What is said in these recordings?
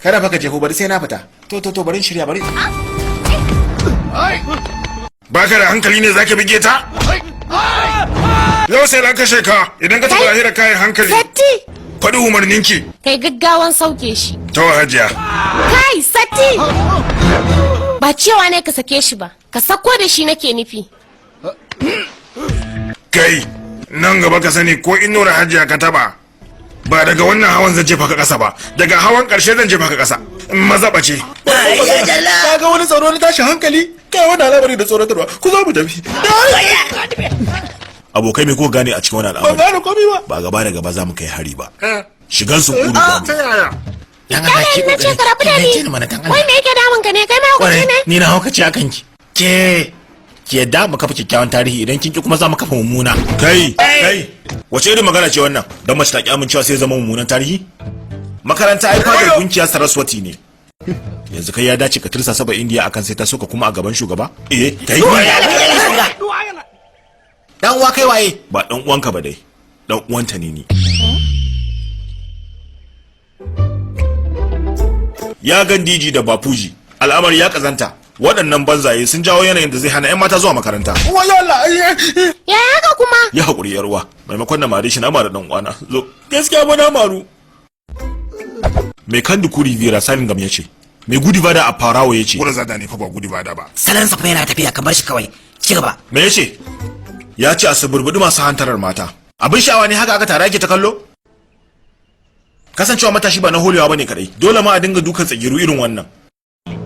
Kada fa ka jefo, bari sai na fita. To to to, bari in shirya, bari. Baka da hankali ne zaka bige ta? Yau sai na kashe ka idan ka tafi lahira kayan hankali. Satti! Faɗi umarninki. Kai gaggawan sauke shi. To hajiya. Kai, Satti! Ba cewa ne ka sake shi ba, ka sako da shi nake nufi. Kai, nan gaba ka sani ko inuwar hajiya ka taba. Ba daga wannan hawan zan jefa ka ƙasa ba, daga hawan ƙarshe zan jefa ka ƙasa. Maza ɓace. Ka ga wani tsaro na tashi hankali? Kai wani al'amari da tsoratarwa. Ku zo mu tafi. Abokai, me ko gane a cikin wani Ban al'amari? gane komai ba. Ba gaba da gaba za mu kai hari ba, shigan su kudu za mu Ta yaya? Dan Allah Kai ki na ce ka rabu da ki ni. mana dan Wai Allah. me yake damun ka ne? Kai ma Kwarai, hukunci ne? ni na haukace akan ki. Ke ki yadda mu kafa kyakkyawan tarihi, idan kin ki kuma za mu kafa mummuna. Kai kai, wace irin magana ce wannan? Don mace ta ki amincewa sai zama mummunan tarihi? Makaranta ai fadar gunkiya Saraswati ne. Yanzu kai ya dace ka tursa saba Indiya akan sai ta soka kuma a gaban shugaba? Eh, kai. Dan uwa, kai waye? Ba dan uwanka ba dai, dan uwanta ne ni. Ya Gandiji da Bapuji, al'amari ya kazanta. Waɗannan banzaye sun jawo yanayin da zai hana 'yan mata zuwa makaranta. Wayo Allah. Ya haka kuma? Ya haƙuri yar uwa, maimakon na mare shi na mara dan uwana. Zo, gaskiya ba na maru. Mai kan dukuri Vera Salingam ya ce, mai gudi bada a farawo ya ce. Gura zada ne fa, ba gudu ba da ba. Salon sa fa yana tafiya, kamar shi kawai. Ci gaba. Me ya ce? Ya ce a suburbuɗi masu hantarar mata. Abin sha'awa ne haka aka tara ake ta kallo. Kasancewa matashi ba na holewa bane kadai, dole ma a dinga dukan tsagiru irin wannan.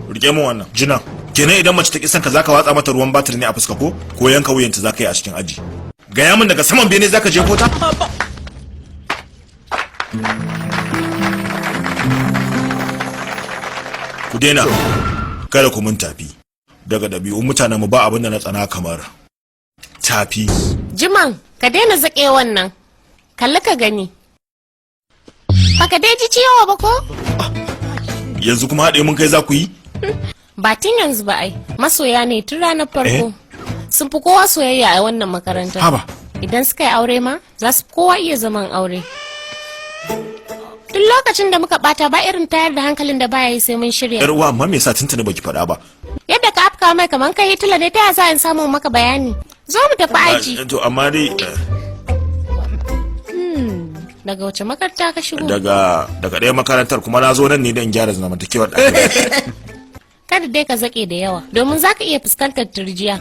Rike mu wannan jina kenan. Idan mace ta ki son ka, zaka watsa mata ruwan batir ne a fuska ko yanka wuyanta zaka yi a cikin aji? Gaya min, daga saman bene zaka je kota? Ku daina, kada ku mun tafi. Daga ɗabi'un mutanen mu ba abin da na tsana kamar tafi. Jiman, ka daina zaƙe wannan. Kalli ka gani. Baka dai ji ciwo ba ko? Yanzu kuma haɗe mun kai za ku yi? Ba tun yanzu ba ai. Masoya ne tun ranar farko. Sun fi kowa soyayya a wannan makarantar. Haba. Idan suka yi aure ma, za su fi kowa iya zaman aure. Duk lokacin da muka bata, ba irin tayar da hankalin da baya yi sai mun shirya. Yar uwa, amma me yasa tuntuni baki faɗa ba? Yadda ka afka mai kaman kai Hitler ne, ta yasa in samu maka bayani. Zo mu tafi aji. To amma dai Daga wace makaranta ka shigo? Daga ɗaya makarantar, kuma na zo nan ne don gyara zamantakewar ɗalibai. Kada dai ka zaƙe da yawa, domin za ka iya fuskantar turjiya.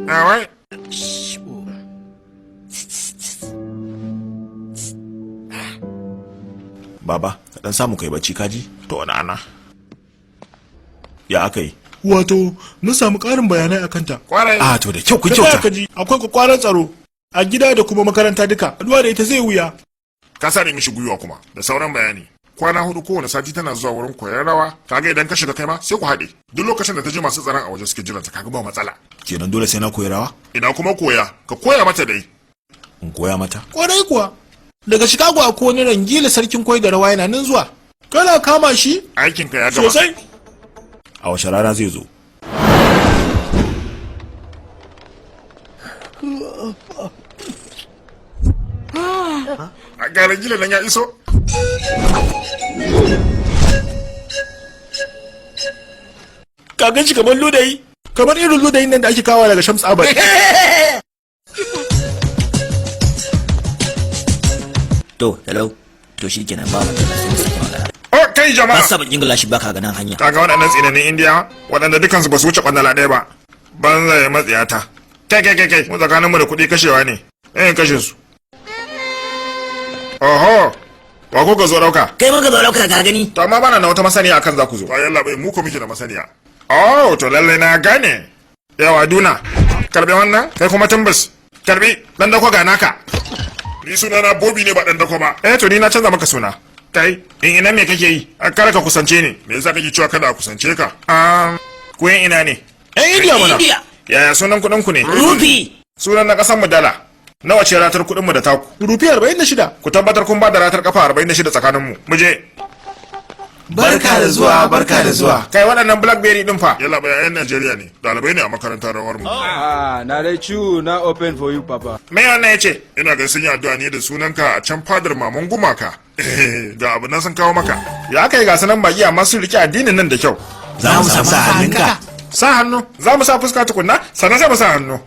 Awai. Baba, ka dan samu kai bacci, kaji? To nana. Ya aka yi? Wato mun samu ƙarin bayanai akan ta. Kwarai. A to, da kyau, kun Ka tsaya kyauta. ka ji, akwai kwakwaran tsaro a gida da kuma makaranta duka. Haduwa da ita zai wuya. Ka sare mishi gwiwa kuma da sauran bayani. Kwana 4 kowane sati tana zuwa wurin koyar rawa. Kaga idan ka shiga kai ma sai ku haɗe. Duk lokacin da ta ji masu tsaron a waje suke jiranta, kaga ba matsala. Kenan dole sai na koyi rawa? Ina kuma koya, ka koya mata dai. In koya mata? Kwarai kuwa. Daga Chicago akwai wani rangila sarkin koyi da rawa yana nan zuwa. Kana kama shi? Aikin ka ya gama. Sosai. A wace rana zai zo? A ga rangila nan ya iso. Ka gan shi kamar ludayi. Kamar irin ludayin nan da ake kawo daga Shams Abad. To, hello. To shikenan, ba matsala, sai mu sake magana. Oh, kai jama'a. Ba sa bakin gilashi baka ganin hanya. Kaga waɗannan tsinanin Indiya waɗanda dukansu ba su wuce kwandala ɗaya ba. Banza ya matsiyata. Kai kai kai kai, mu tsakaninmu da kuɗi kashewa ne. Eh, kashe su. Oho, wa kuka zo ɗauka? Kai muka zo ɗauka, ka gani. To amma bana na wata masaniya akan za ku zo. Yalla bai, mu ko muke da masaniya. Oh, to lallai na gane. Yawa Duna, karbi wannan, kai kuma Tumbus. Karbi, dan dako ga naka. Ni suna na Bobby ne, ba dan dako ba. Eh, to ni na canza maka suna. Kai, in ina me kake yi? A kar ka kusance ni. Me yasa kake cewa kada a kusance ka? Ku yan ina ne? Yan Indiya mana. Indiya. Yaya sunan kuɗin ku ne? Rufi. Sunan na ƙasar mu dala. Nawa ce ratar kuɗin mu da taku? Rufi 46. Ku tabbatar kun ba da ratar kafa 46 tsakanin mu. Mu je. Barka da zuwa, barka da zuwa. Kai, waɗannan BlackBerry din fa? Yalla bai, 'yan Najeriya ne, ɗalibai ne a makarantar rawar mu. Ah, na dai ciwo na open for you, papa. Me wannan yace? Ina ga sun yi addu'a ne da sunanka a can fadar maman gumaka. Ga abu nan sun kawo maka. Ya kai, ga sanan baki amma sun rike addinin nan da kyau. Za mu samu sa hannunka. Sa hannu, za mu sa fuska tukunna, sannan sai mu sa hannu.